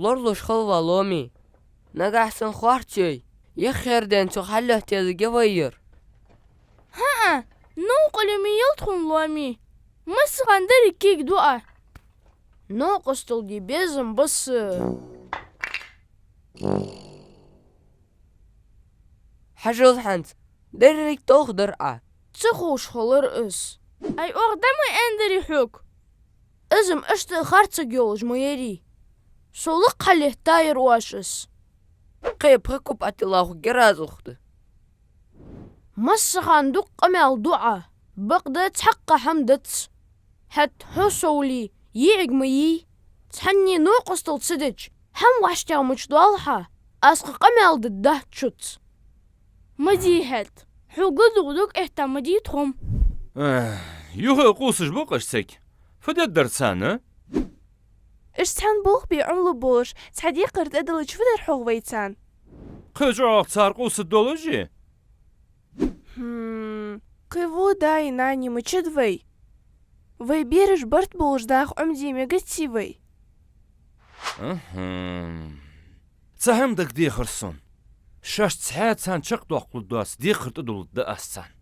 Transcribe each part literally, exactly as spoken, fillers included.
Лоралуш хила ва, Ломи. Нагахь санна харц йой, яххьара дийнахьа цох хьаллоаттаергья вай ер. ХӀаа, новкъа ле ма йий тхона, Ломи. Массахана деррига кегадоагӀа. Новкъостал де безам ба са. Хьажал хӀанз, деррига толхадаьр Ӏа. Ца ховш хилар из. Ай, оаха дӀа ма аьннадарий хьога? Из-м иштта харцаг йолаш ма ярий. Со лакха хьаллеттаяр оаш из. Кхы пхи куп Ӏатилла хьо гераз ухта. Массахана дукха къамаьл ду Ӏа, бакъда цхьаккха хӀама дац. ХӀаьта хьо совлий, йиӀиг ма йий. Цхьанне новкъостал ца дича, хӀама вӀаштӀехьа мича доал хьа, аз кхы къамаьл дергдац шуца. Ма дий хӀаьта, хьога дукха дог этта ма дий тхо-м. Эх, юха къувсаш ба-кх уж цига. Фу дергдар царна? Уж цхьана болх бе Ӏомалургболаш, цхьа декхар тӀадиллача, фу дар хьогӀ вай царна? Кхы чӀоагӀа цар къувсаргдолаш? Хм, кхы во даи нанеи мичад вай? Вай бераш барт болаш даха Ӏомаде мегаций вай? Мгм. Цхьа хӀама дагадехар сона. Шоашца хьа царна чакхдоаккхалургдоаца декхар тӀадулларгда аз царна.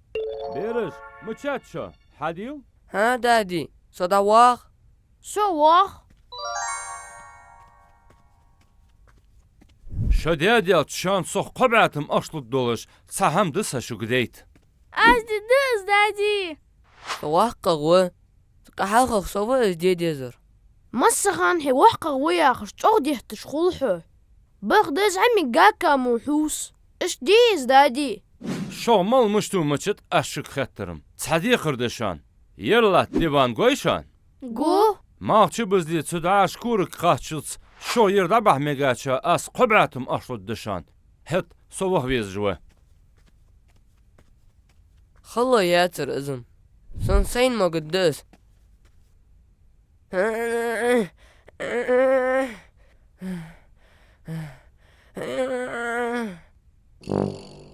Бераш, мичад шо? Хьадийла? ХӀаа, дади, со дӀавоагӀа. Со воагӀа. Шо даь даьлча, шоана сох кхо бӀаь тума ахча лургдолаш цхьа хӀама да са шуга дайта. Аз дергда из, дади. Со воккхагӀа ва. Цкъа хьалхагӀа со ва из де дезар. Массахана хьо воккхагӀа ва яхаш чӀоагӀа детташ хул хьо. Бакъда из зӀамига гака мо хьувса. Иштта де из, дади. Шух мала мишта ва мичад аз шуга хеттар-м. Цхьа декхар да шоана. Ер латта диван гой шоана? Гу. Малх чубузале цу дӀа шкураг кхаччалца шух ер дӀабахьа мегач, аз кхо бӀаь тума ахча лургда шоана. ХӀаьта со ваха везаш ва. Хало яцар из-м. Сона сайна могаргда из.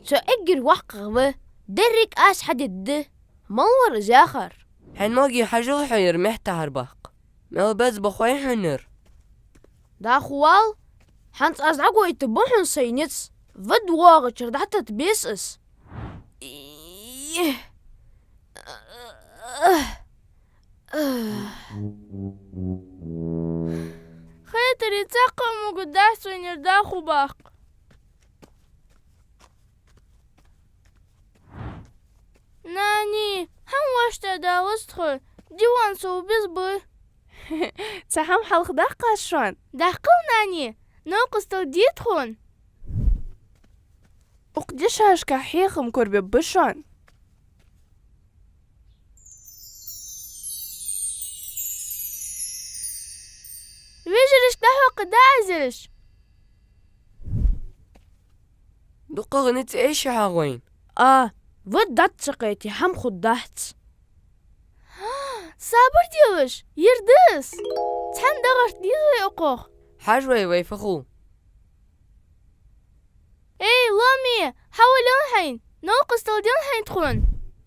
Со эггара воккхагӀа ва, деррига аз хьадергда. Мала вар из яхар? Хьай ноги хьажал хьо ер меттахьара баккха. Мел беза ба хой хьона ер? ДӀахо вал, хӀанз аз дӀагойта ба хьона сай низ. Вад воагӀачара дӀатата беза из. Хетаре цхьаккха а могаргдац вайна ер дӀахо баккха. Нани, хӀама вӀаштӀехьадалац тхо, диван сов беза ба. Цхьа хӀама хьалхадаккха аз шоана? Даккхал, Нани, новкъостал де тхона. Укх дешашка хьехам корабергба шоана. Вежарашка дӀахьокхаргда аз ераш. ДукхагӀа низ эший хьогӀ вайна? А, вад дӀа ца кхете, хӀама хургдац. Сабар делаш, ер да из. Цхьана дагӀарт деза вай укхох. Хьажа вай, вай фу хул. Эй, Ломи, хьавалал хьайна, новкъостал дел хьайна тхона.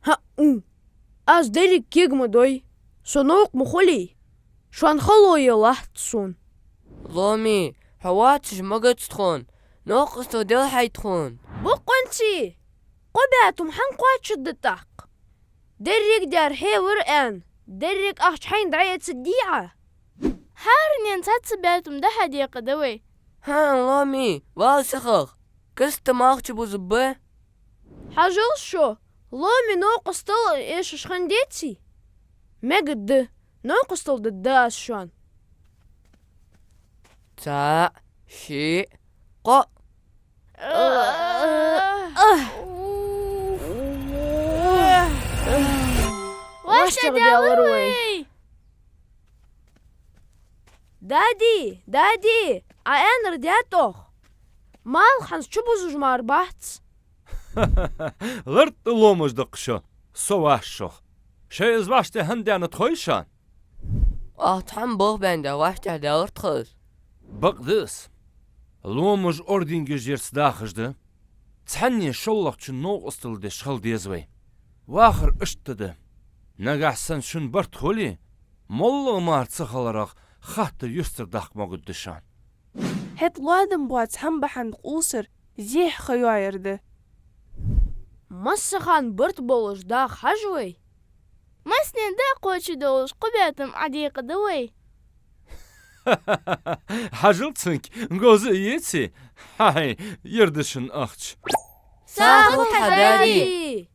ХӀаа, у. Аз деррига кег ма дой. Со новкъа ма хулий. Шоана хало е латт сона. Ломи, хьо воацаш могац тхона. Новкъостал дел хьай тхона. Бокъонций, кхо бӀаь тума хӀана кхоачаргда тӀаккха? Деррига дар хье вар аьнна, деррига ахча хьайна дӀаэцаргдий Ӏа? ХӀаранена цхьацца бӀаь тума дӀа-хьа декъаргда вай. ХӀаа, Ломи, вала сихагӀа. Каста малх чубузаргба. Хьажал шо, Ломи новкъостал эшаш хиннадеций? Мегаргда, новкъостал дергда аз шоана. Цаӏ, шиъ, кхоъ. ВӀаштӀехьадаьлар вай. Дади, дади, Ӏа аьннар даьд оаха. Малх хӀанз чубузаш мара бац. Лартӏа ломаш да-кх шо, со ваш шох. Шоай из вӀаштӀехьа хӀана даьннад хой шоана? Ахча хӀама болх баьнна вӀаштӀехьадаьлар тха из. Бакъда из. Ломаш ордингаш ярца дахаш да. Цхьанне шоллагӀчун новкъостал деш хила деза вай. Вахар иштта да. Нагахь санна шун барт хуле, моллагӀа мара ца хиларах хаттар юстара даккха могаргда шоана. ХӀаьта лоадам боаца хӀама бахьан къувсар зехьа ха йоаер да. Массахана барт болаш даха хьажа вай. Массанена дакъа кхоачаш долаш кхо бетам Ӏодекъа да вай. Хьажал цунга, говза а еций, хьай, ердашин ахча. Сагот хьа, дади!